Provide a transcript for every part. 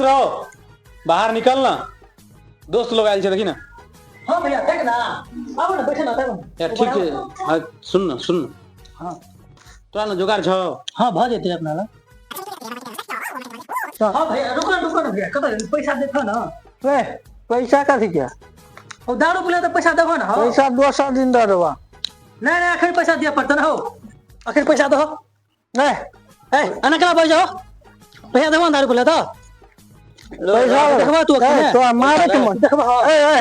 रहो बाहर निकल ना दोस्त लोग आयल छै देखी ना हाँ भैया देख ना आबो ना बैठे ना तब यार ठीक छै हाँ सुन ना सुन ना हाँ तोरा ना जोगाड़ छौ हाँ भ जेतै अपना लग हाँ भैया रुको ना रुको ना भैया कतऽ पैसा देखो ना ए पैसा कथी के ओ दारू पिला तऽ पैसा देबो ना हो पैसा दोसर दिन दऽ देबा नहीं नहीं अखन पैसा दिअ पड़तै ना हो अखन पैसा दहो ए ए एना केना बाजि जाओ पैसा देबो ना दारू पिला तऽ पैसा देखबा तू अखन ए, तोरा मारे के मन देखबा हाँ। ए ए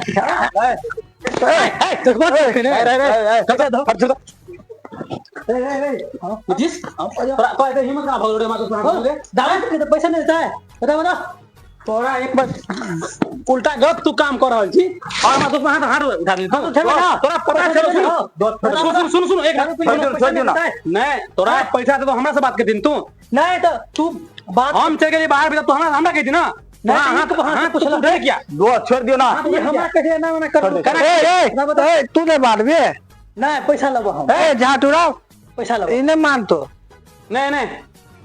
ए ए देखबा तू अखन रे रे ए, ए, चल चल ए ए ए हाँ नीतीश तोरा तोरा एते हिम्मत कहाँ भऽ गेलौ रे हमरा दोस्त के दारू पी के तऽ पैसा नहीं देता है बता बता तोरा एक बार उल्टा गलत तू काम कर रहल छी और हमरा दोस्त हाथ हाथ उठा दे तू ठेला ना। तोरा पता छौ सुन सुन सुन सुन एक दारू पी के मिनट पैसा नहीं देता है। नहीं तोरा पैसा दे तो हमरा से बात कर दिन तू नहीं तो तू बात हम चल गेली बाहर भीतर तू हमरा हमरा कह दी ना नहीं, हाथ तो हाथ हाथ पूछला। उठे किया दो छोड़ दियो ना ये हमरा कहे ना ना कर ए ए ए तू नहीं मारबे नहीं पैसा लेबो हम ए झाटुराव पैसा लेबो ई नहीं मानतो नहीं नहीं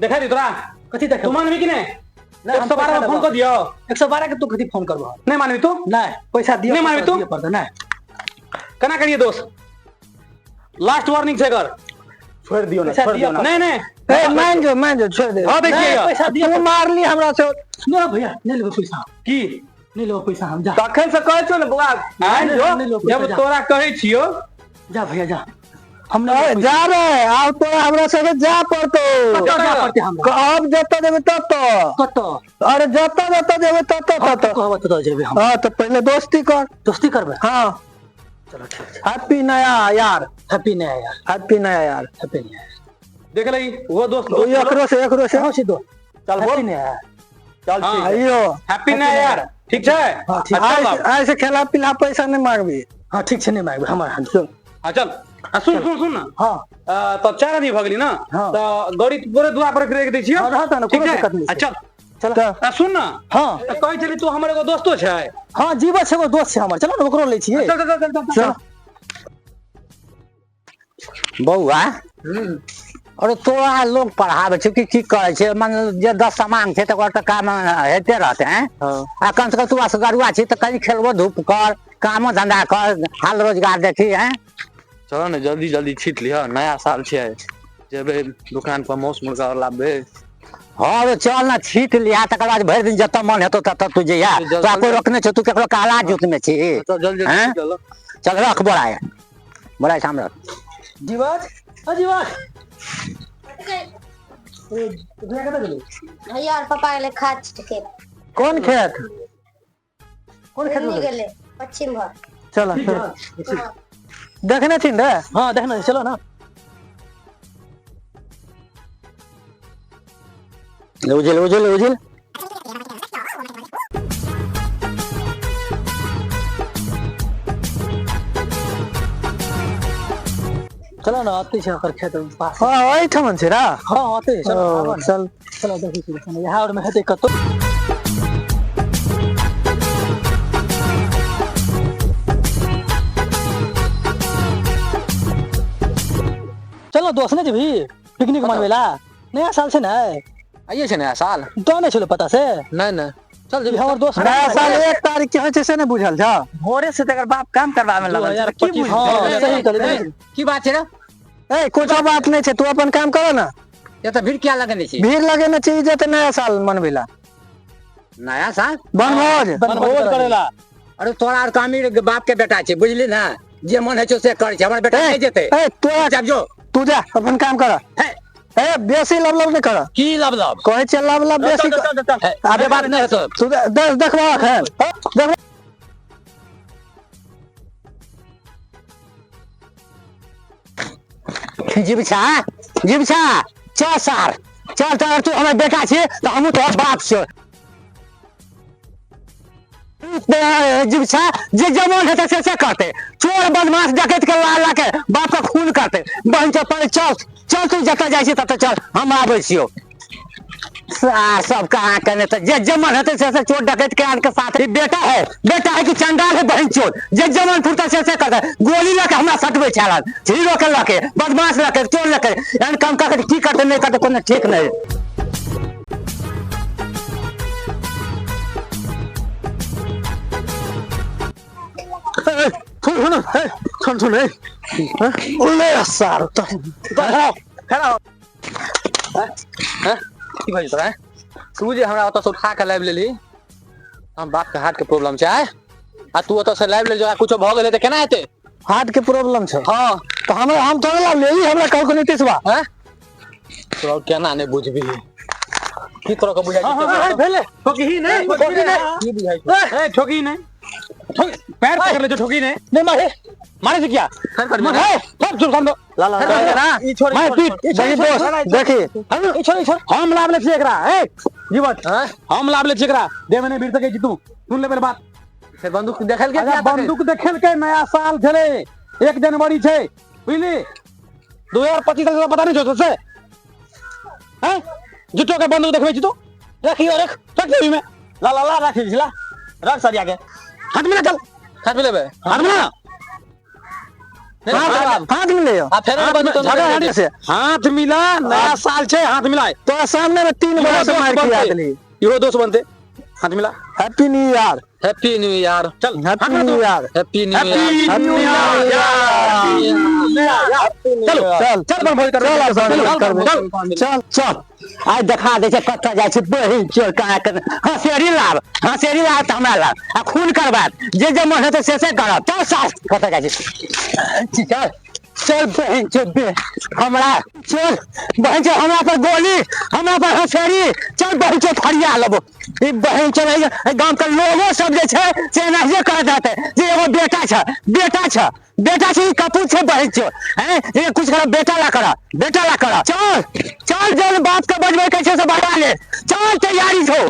देखा दी तोरा कथी देखे तू मानबी कि नहीं नहीं, हम 112 पैसा में फोन लेबो। कर दियो 112 के तू कथी फोन करबो नहीं मानबी तू नहीं पैसा दियो नहीं मानबी तू? दिए पड़तै नहीं केना करिए दोस्त लास्ट वार्निंग छै एकर छोड़ दियो ना पैसा छोड़ दियो दियो ना नहीं नहीं ए मान जो मान जो छोड़ दे हाँ नहीं देखिए पैसा दियो तू मारली हमरा से नहीं भैया नहीं लेबो पैसा की नहीं लेबो पैसा हम जा तखन से कहै छौ ने बौआ आँय नहीं, जो नहीं लो पैसा, जब जा। तोरा कहै छियो जा भैया जा हम नहीं ए, लेबो जा रे आब तोरा हमरा संगे जा पड़तो पैसा। कतऽ जा पड़तै हमरा अब जतऽ जेबै ततऽ कतऽ अरे जतऽ जतऽ जेबै ततऽ ततऽ कहब ततऽ जेबै हम हाँ तो पहले दोस्ती कर दोस्ती करबै हाँ चलो ठीक छै हैप्पी नया यार हैप्पी नया यार हैप्पी नया यार हैप्पी नया यार देख लही वो दोस्त ओ एकरो से एकरो से हाँ सीधो चल बोल हैप्पी नया यार चल हाँ। ठीक है। आइयो हैप्पी नया यार ठीक छै हाँ, ठीक। आ, चल आइ आब। आइ से खेला पिला पैसा नहीं मांगबी हाँ ठीक छै नहीं मांगबै हमर हाथ चल हाँ चल आ सुन सुन सुन ना हाँ आ, तऽ चारि आदमी भऽ गेली ना हाँ। तऽ गौरी तोरे दुआ पर रखि दै छियौ हाँ, रहत ने, ठीक कोनो छै दिक्कत नहि आ छै। चल चल तऽ आ सुन ना हाँ तऽ कहै छली तू हमर एगो दोस्तो छै हाँ जीवा छै एगो दोस्त छै हमर चलो ने ओकरो लै छियै चल चल चल चल, चल चल बौआ अरे तोरा लोग पढ़ाबै छै कि की करै छै मान जे दस सामान छै तकर तऽ काम हेते रहतै हैं आ कम से कम तू असगरुआ छी तऽ कहीं खेलबो धूप कर कामो धंधा कर हाल रोजगार देखी हैं चलो ने जल्दी जल्दी छीट लिह नया साल छै जेबै दुकान पर मांस मुर्गा आर लाबबै हाँ रे चल ना छीट लिहा तकर बाद भरि दिन जतऽ मन हेतौ ततऽ तू जइहा तोरा कोई रोकने छौ तू केकरो कहला जुत में छी चल जल्दी हैं? जल्दी चलो चल रख बोरा है बोरा सामने रख जीवाज अ जीवाज ए भैया कतऽ गेलै भैया और पापा गेलै खाद छिटके कोन खेत कोन खेत दिल्ली गेलै गेलै पश्चिम घर चल चल देखने छी रे हाँ देखना चलो ना उझिल उझिल उझिल चलो ना आते छै ओकर खेत पास हाँ एहिठाम छै रा हाँ आते छै चलो ओ, आबऽ ने। चल चलो देखै छी यहाँ और में हेतै कतौ चलो दोस्त ने जेबही पिकनिक मनबै ला नया साल छै ने आइए छै नया साल तो नहि छलो पता से नहि नहि चल ई हमर दोस्त नया साल एक तारीख के होइ छै से नहि बुझल छौ भोरे से तकर बाप काम करबामे लगल छै की 2025 बुझतै? हाँ सही कहली की बात छै रे ए कुछो बात नहि छै तू अपन काम कर ना ये तऽ भीड़ किया लगेने छी भीड़ लगेने छी जे तऽ नया साल मनबै ला नया साल बनभोज बनभोज करेला अरे तोरा आर अमीर बाप के बेटा छै बुझली ना जे मन होइ छौ से करै छै हमर बेटा नहि जेतै ए तोरा चुपचाप जो तू जा अपन काम कर हे ए बेसी लब लब नहि कर की लब लब कहै छियै लब लब बेसी हे, आबे बात नहि हेतौ तू देखबो एखन देखबो जीवछा जीवछा चल सार चल तऽ तू हमर बेटा छी तऽ हमहूँ तोहर बाप छियौ जीवछा जे जमान हेतै से से करतै चोर बदमाश डकैत के ला ला के बाप के खून करतै बहन चल पहिले चल चल तू जतऽ जाइ छी ततऽ चल हम आबै छियौ सार सब कहाँ केने तऽ जे जमन हेतै से से चोर डकैत के आन के साथ ई बेटा है बेटा है कि चंडाल है बहन चोर जे जमन फुरता से से करतै गोली लऽ के हमरा सटबै छलन हीरो के लऽ के बदमाश लऽ के चोर लऽ के एहन काम कऽ के की करतै नहि करतै कोनो ठीक नहि। सुन सुन ए सुन सुन ए ओले सार तो खड़ा हो। हैं? की भऽ जेतौ हैं? तू जे हमरा ओतऽ से उठा के लाबि लेलही, हम बाप के हार्ट के प्रॉब्लम छै आय। आ तू ओतऽ से लाबि लेलही, कुछो भऽ गेलै तऽ केना हेतै? हार्ट के प्रॉब्लम छै। हाँ। तो हमरा हम थोड़े लाभ लेली, हमरा कहल नीतीश बा। हैं? तोरा केना नहि बुझबिही? की तोरा के बुझाइ छै? भेले ठोकी नहीं, ठोकी नहीं, की बुझाइ छै? ए ठोकी नहीं, पैर पकड़ ले जो, ठोकी नहीं। नहीं मारे, मारे से क्या? फेर करबी ना? मारे, सब सुन दो। ला ला फेर करबी ना? ई छोड़, मार पीट। देखी दोस्त, देखी ई छोड़, ई छोड़। हम लाभ ले छियै एकरा। ए जीवट, हैं? हम लाभ ले छियै एकरा। दे मने भीड़ सकै छी तू, सुन ले मेरे बात। फेर बंदूक देखल के? अच्छा बंदूक देखल के नया साल छले, 1 जनवरी छै, बुझली? 2025 तक पता नहीं जो से हैं जुटो के बंदूक देखबै छी तू। रखियो, रख। रख देबी में। ला ला ला रख ला, रख सरिया के। हाथ में ना चल, हाथ में लेबै? हाथ में ना। हाथ में ले। आ फेर बंदूक झगड़ा हाथ से। हाथ मिला, नया साल छै, हाथ मिलाए। तोरा सामने में 3 बार से मार के आदली। इहो दोस्त बनते, हाथ मिला। Happy new year. Happy new year. चल happy new year. Happy new year. Happy new year. चलो चल चल बनभोज करबै। चल चल चल चल, आइ देखा दै छै कतऽ जाइ छै बहिन चोर। कहाँ के हँसेरी लाब, हँसेरी लाब तऽ हमरा लाब आ खून करबात, जे जे मन हेतै से से करब। चल सास, कतऽ जाइ छै? चल चल बहिन चोर, बे हमरा चल बहिन चोर, हमरा पर गोली, हमरा पर हँसेरी। चल बहिन चोर, फरिया लेबो ई बहिन चोर। एहि गाम के लोगो सब जे छै से एनाहिए कहैत रहतै जे एगो बेटा छै, बेटा छै, बेटा छै, ई कपूर छै बहिन चोर। हैं जे कुछ कर बेटा ला कर, बेटा ला कर। चल चल, जन बाप के बजबै के छै से बजा ले। चल तैयारी छौ,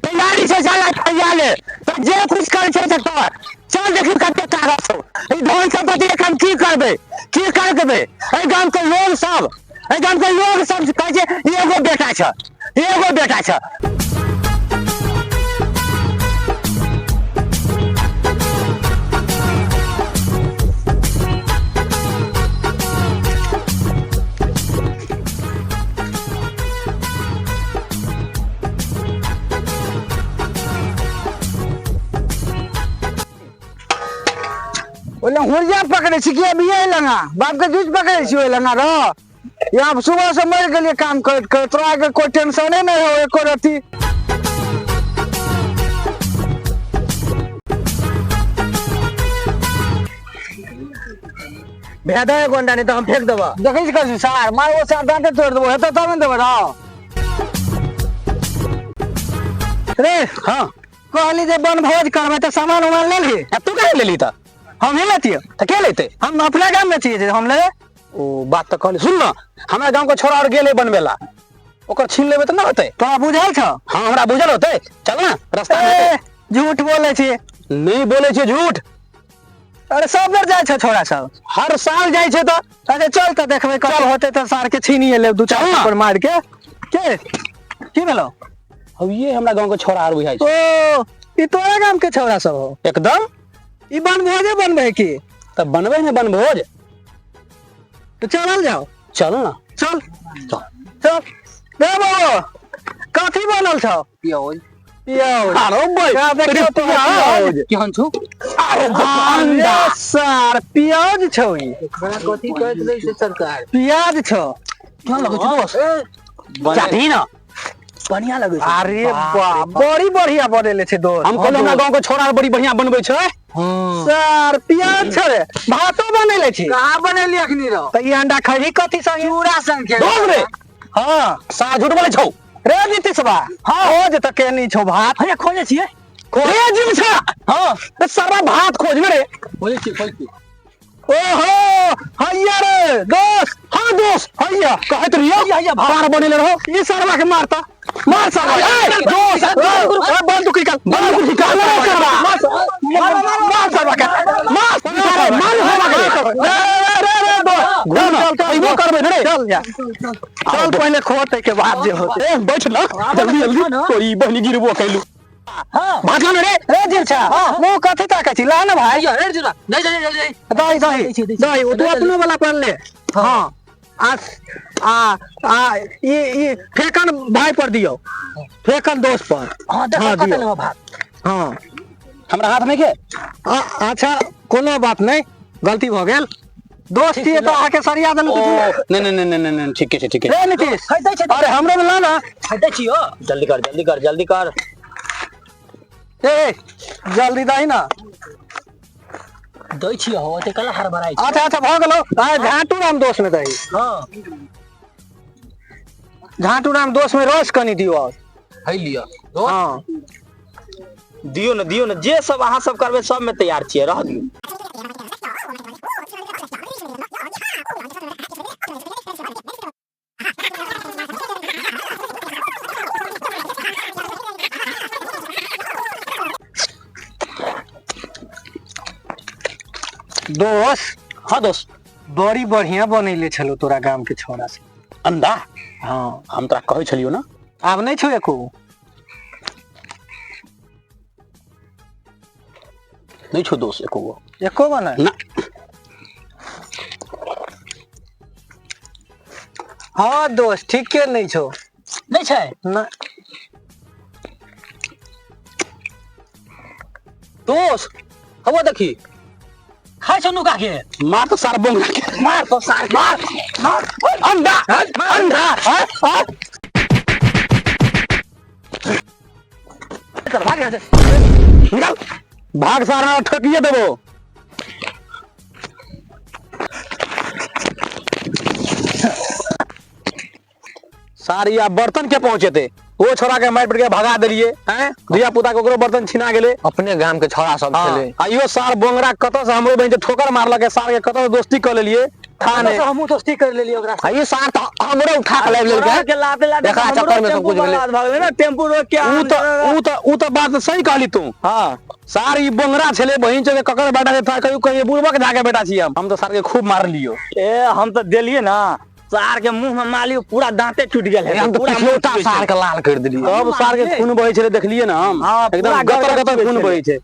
तैयारी छै, चल फरिया ले, तो जे कुछ करै छै से कर। चल देखी कते ताकत छौ। ई धन संपत्ति के हम की करबै, की कर देबै? एहि गाम के लोग सब, एहि गाम के लोग सब कहै छै एगो बेटा छै, एगो बेटा छै। ओले हुरिया पकड़े छी कि अभी यही लंगा बाप के जूझ पकड़े छी ओहि लंगा रह। यहाँ सुबह से मर गेलिए काम करैत करैत, तोरा के कोई टेंशने नहीं हो एको रति। भेदा एगो अंडा, नहीं तो हम फेंक देबो। देखै छी कथी सार मार, ओ सार दांते तोड़ देबो, हेतौ तब ने देबो रह। रे हां कहली जे बनभोज करबै तऽ सामान उमान लेलही? आ तू काहे लेली तऽ? हम ही लेतियै। तऽ के लेतै? हम अपना गाम में छियै जे हम ले। ओ बात तऽ कहली। सुन न, हमरा गांव के छोरा और गेलै बनबेला, ओकर छीन लेबै तऽ न होतै? तोरा बुझल छौ? हाँ हमरा बुझल होतै। चल ना रास्ता में ए, हेतै। झूठ बोलै छी। नहीं बोलै छियै झूठ। अरे सब बेर जाइ छै छोरा सब, हर साल जाइ छै तऽ। अच्छा चल तऽ देखबै कतौ होतै तऽ सार के छीनिए लेब, 2-4 चल ना। थप्पड़ मारि के। के की भेलौ? अब ये हमरा गांव के छोरा आर बुझाइ छै। ओ ई तोरा गाम के छोरा सब हो? एकदम। ई बनभोजे बनबै की? तऽ बनबै ने बनभोज। तऽ चलल जाओ। चल ना। चल चल। रे बाबू कथी बनल छौ? पियाज। पियाज। अरे भाई, क्या देखियौ तेरी पियाज? पियाज। केहन छौ? अरे अंडा। अरे सार पियाज छौ ई। कथी कहैत रहै छै सरकार? पियाज छौ। केहन लगै छै दोस्त? चाही ना। बढ़िया लगै छै। अरे बाप, बड़ी बढ़िया बनेले छै दोस्त। हम कहलहुँ हमरा गांव के छोरा आर बड़ी बढ़िया बनबै छै। सर पियाज छै रे, भातो बनेले छी। कहाँ बनेली अखनी रहो? तऽ ई अंडा खैही कथी संगे? चूड़ा संगे। दोस्त रे। हाँ सार झूठ बोलै छौ। रे नीतीशबा, हाँ हो जे तऽ केनी छौ भात। अरे खोजै छियै। रे जिम छा। हाँ रे सरवा भात खोजमे रे। खोजै छी, खोजै छी। ओहो हैया रे दोस्त। हाँ दोस्त, हैया कहैत रहियौ हैया, भात। पार बनेले रहो। ई सरवा के मारता, मार सरवा। ए, दोस्त, ए, बंदूक निकाल, बंदूक निकाल रे सरवा। मार सरवा के, मार मार, मार सरवा के। रे रे रे दोस्त, घूम ना, चल, चल, अइबो करबै रे। चल जा, चल पहिले खोते के बाद जे होते। ए बैठ ना, जल्दी जल्दी, तोरी बहनी गिरबो कैलू। हाँ भात ला ना रे। रे जिलछा, मुँह कथी ताकै छी? ला ना भाई। रे जिलछा, नहीं, नहीं, नहीं, नहीं। दही, दही, दही, ओ तू अपनो वाला पर ले। हाँ आ आ आ ई ई फेकन भाई पर दियौ, फेकन दोस्त पर। हाँ देखो हाँ, कते दियौ। लेबो भात। हाँ हमरा हाथ नहीं के। अच्छा कोनो बात नहीं, गलती भ गेल। दोस्ती है तो आके सरिया देलू। ओ नहीं नहीं नहीं नहीं नहीं, ठीक है ठीक है। रे नीतीश, अरे हमरो में ला ना। खाइते छियो। जल्दी कर जल्दी कर जल्दी कर। ए जल्दी दही ना। दै छियो हो ते कला हड़बड़ाइ छै। अच्छा अच्छा भ गेलो। आ झाटू राम दोस्त में दही। हां झाटू राम दोस्त में रस कनी दियो और। है लिअ। हां दियो न दियो न, जे सब अहाँ सब करबै सब में तैयार छियै, रह दियो। दोस्त। हाँ दोस्त। बड़ी बढ़िया बनैले छलो तोरा गाम के छोरा से अंडा। हाँ हम तोरा कहै छलियो ना। आब नहीं छो एको। नहीं छो दोस्त एको गो। एको गो नहीं ना। हाँ दोस्त ठीक के नहीं छो। नहीं छै ना दोस्त हवा देखी खाइ छौ नुका के। मार तो सार बोंग के, मार तो सार, मार मार अंडा अंडा। चल भाग यहाँ से। निकल भाग सारा ठोकिए देबो। सारी आ बर्तन के पहुंचेते वो छोरा के मार पीट के भगा देलिए हैं, धिया पुता के ओकरो बर्तन छिना गेले। अपने गाम के छोरा सब छले। आ इहो सार बोंगरा कतऽ से हमरो बहिन ठोकर मारलक, सार के कतऽ से दोस्ती क लेलिए थाने। हमहूँ दोस्ती कर लेलिए ओकरा। आ ई सार त हमरो उठा के लाबि लेलकै। के लाते लाते देखा चक्कर में सब कुछ भेलै। भऽ गेलै ना, टेम्पू रोक के ऊ त ऊ त ऊ त बात सही कहली तू। हां सार ई बोंगरा छले बहिन चले ककर बेटा रे था, कहियो कहियो बुड़बक जाके बेटा छी हम तो सार के खूब मारलियो। ए हम त देलिए ना सार के मुंह में मालियो पूरा दांते टूट गेल है। हम तो पूरा पिछलौटा मुंह सार के लाल कर देलिए। अब सार के खून बहै छले देखलिए ना हम। हां, एकदम पूरा गतर गतर गतर खून छलै। बहै छै।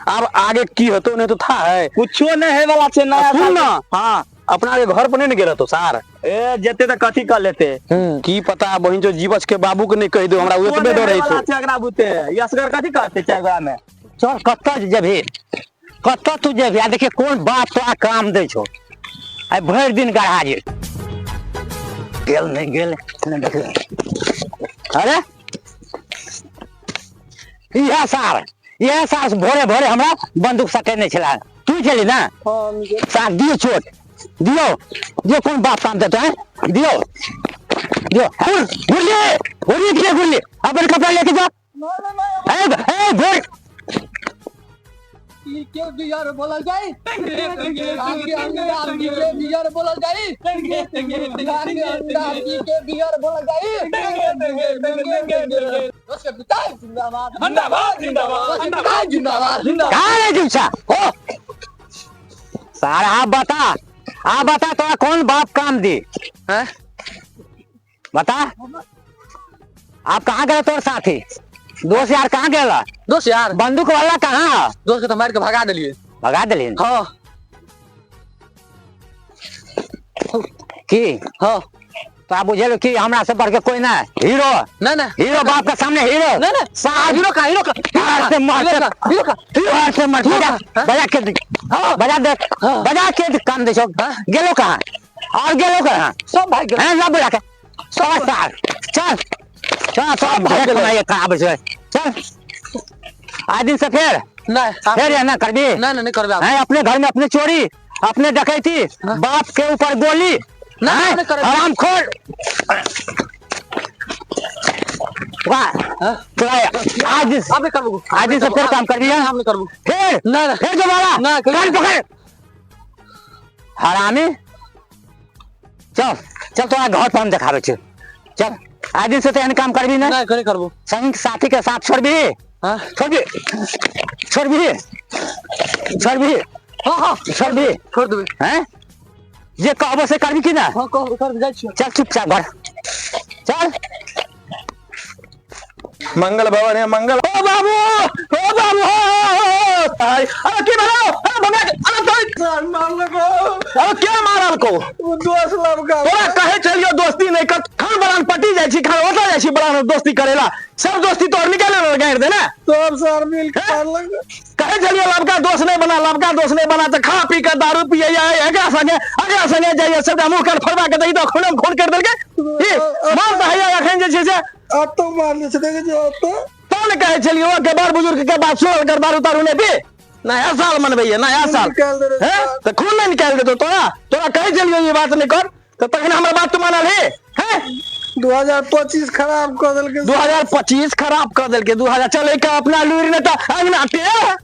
आब आगे की हेतो नहीं तो था है कुछो नहीं है वाला छै नया सुन साल ना। हां अपना के घर पर नहीं गेल तो सार। ए जेते त कथी कर लेते की पता बहिन जो जीवछ के बाबू के नहीं कह दो, हमरा ओतबे डर है वाला छै एकरा बुते यसगर कथी करते छै एकरा में। चल कतऽ जेबही, कतऽ तू जेबही? आ देखिए कोन बाप तोरा काम दै छौ। आइ भरि दिन गढ़ा जे गेल नहीं गेल नहीं देखले। अरे इएह सार, इएह सार भोरे भोरे हमरा बंदूक सटेने छला। तू छली ना? सार दियो चोट दियो, दियो कोन बाप काम देतो है, दियो दियो। गुल्ली गुल्ली के गुल्ली अपन कपड़ा लेके जाओ। ए ए घुर के बियर बोलल जाई, आगे अंडा पी के बियर बोलल जाई, आगे अंडा पी के बियर बोलल जाई। दोस्त के पिता जिंदाबाद जिंदाबाद जिंदाबाद जिंदाबाद जिंदाबाद जिंदाबाद। कहाँ रे जुलसा हो सारा? आप बता, आप बता तोरा कौन बाप काम दी? हैं? बता आप कहाँ गए? तोर साथी दोस्त यार कहाँ गेला? दोस्त यार बंदूक वाला कहाँ? दोस्त के तो मार के भगा देलिए। भगा देलिए? हाँ। की? हाँ। तो आप बुझेलो कि हमरा से बढ़ के कोई ना हीरो? ना ना हीरो बाप के सामने हीरो ना ना साहब हीरो का हीरो का हाथ से मार हीरो का हीरो का हाथ से मार बजा बजा के बजा दे बजा के काम दे गेलो कहाँ और गेलो कहाँ? सब भाग गेलो। हैं सब बुला के सब साल चल चल सब भाग गेलो। ये कहाँ बचे चल आज दिन से फिर नहीं फिर ये ना करबी ना ना नहीं करबे आप। हैं अपने घर में अपने चोरी अपने डकैती बाप के ऊपर गोली ना, हैं? नहीं करबे। हरामखोर वाह चला आज दिन आप नहीं करबो आज दिन से फिर काम कर दिया हम नहीं करबो फिर ना ना फिर दोबारा ना, कभी कान पकड़ हरामी। चल चल तोरा घर पर हम देखाबै छी। चल आज दिन से तो एहन काम करबी ना? नहीं नहीं करबो। संग साथी के साथ छोड़बी? हाँ। छोड़बी छोड़बी छोड़बी? हाँ हाँ छोड़बी छोड़ देबे। हैं जे कहबो से करबी कि ना? हाँ कह कर जाइ छी। चल चुपचाप घर चल। मंगल भवन है मंगल। ओ बाबू ओ बाबू अरे की भेलो? अरे भगा के, अरे तो मारलको। अरे क्या मारलको? उ दोस्त लबका तोरा कहे चलियो दोस्ती नहीं कर, खान बलान पटी जाइ छी, खान ओतऽ जाइ छी बलान दोस्ती करेला, सब दोस्ती तोहर निकाले रहल गाड़ि दे ने। सब सर मिल के मारलक। कहै छलियै लबका दोस्त नहि बना, लबका दोस्त नहि बना, तऽ खा पी के दारू पियै एकरा संगे अकरा संगे जाइए, सबटा मुँह कान फोड़बा के दही तऽ खूनम खून करि देलकै। ई मन तऽ हैया एखन जे छै से अतो मारले छै, देखै छियै अतो। तब ने कहै छलियै ओ के बड़ बुजुर्ग के बात सुनल कर, दारू तारू नहि पी, नया साल मनबैया नया साल। निकालि देने हैं तऽ खून नहि निकालि देतौ तोरा, तोरा कहै छलियौ ई बात नहि कर, तऽ तखन हमर बात तू मानल हे? हैं 2025 खराब कऽ देलकै। 2025 खराब कऽ देलकै। 2000 चलै के अपना लुरि नहि तऽ अंगना टेढ़।